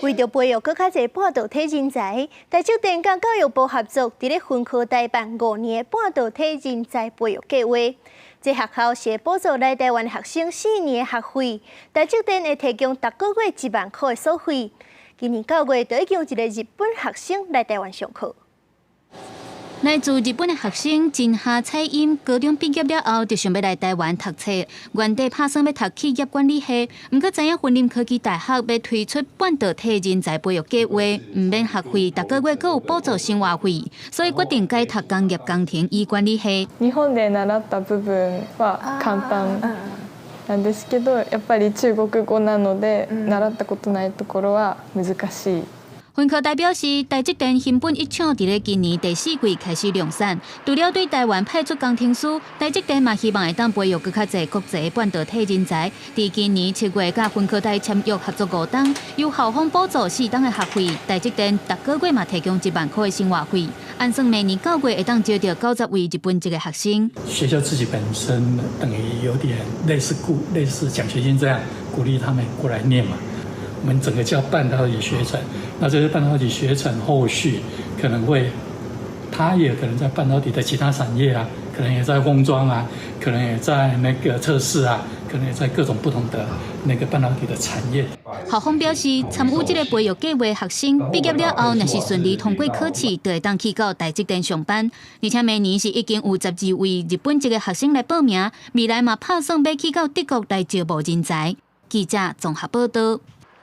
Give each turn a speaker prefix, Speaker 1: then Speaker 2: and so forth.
Speaker 1: 為著培育閣較濟半導體人才，台積電佮教育部合作，佇咧雲科大辦5年的半導體人才培育計劃。這學校是會補助來台灣學生4年的學費，台積電會提供逐個月1萬箍的所費。今年9月就已經有一个日本學生來台灣上課。
Speaker 2: 來自日本的學生真夏彩音高中畢業了後，就想欲來台灣讀冊，原底拍算欲讀企業管理系，毋過知影雲林科技大學欲推出半導體人才培育計劃，毋免學費，逐個月閣有補助生活費，所以決定改讀工業工程與管理系。
Speaker 3: 日本で習った部分は簡単なんですけど、やっぱり中国語なので習ったことないところは難しい。
Speaker 2: 雲科大表示，台積電熊本一廠佇咧今年第四季開始量產，除了對台灣派出工程師，台積電嘛希望會當培育閣較濟國際半導體人才。佇今年7月，佮雲科大簽約合作5冬，由校方補助4冬的學費，台積電逐個月嘛提供1萬箍的生活費。按算明年9月會當招著90位日本籍的學生。
Speaker 4: 學校自己本身等於有點類似獎學金這樣鼓勵他們過來念嘛。我們整個叫半導體學程，那這些半導體學程後續可能會，他也可能在半導體的其他產業啊，可能也在封裝啊，可能也在那個測試啊，可能也在各種不同的那個半導體的產業。
Speaker 2: 校方表示，參與這個培育計劃學生畢業了後，若是順利通過考試，就會當去到台積電上班。而且明年是已經有12位日本籍的學生來報名，未來嘛拍算欲去到德國來招募人才。記者綜合報道。